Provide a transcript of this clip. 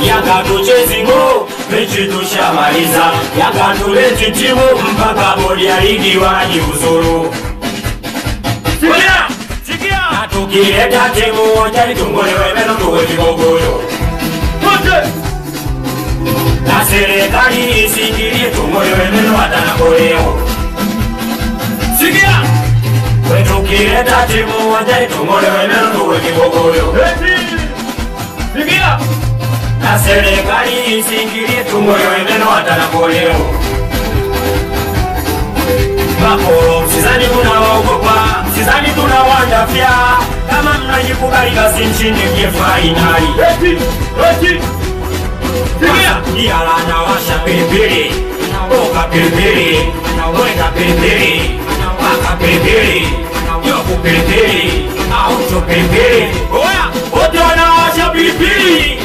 Yanga tuchezi ngo, mechi tushamaliza. Yanga tuleti timu mpaka bodi ya ligi wajiuzuru. Sikia! Sikia! Na tukileta timu uwanjani tung'olewe meno tuwe vigogoyo. Na serikali isiingilie tung'olewe meno hata na koleo. Sikia! We tukileta timu uwanjani tung'olewe meno tuwe vigogoyo. Sikia! Na serikali isiingilie tung'olewe meno hata na koleo. Makoro, msizani tunawaogopa, msizani tunawandafya. Kama mnajikubali basi mshinde mje fainali. Sikia! Nawasha pilipili, boka pilipili, weka pilipili, paka pilipili, yoku pilipili, aucho pilipili. Oya, wote wanawasha pilipili.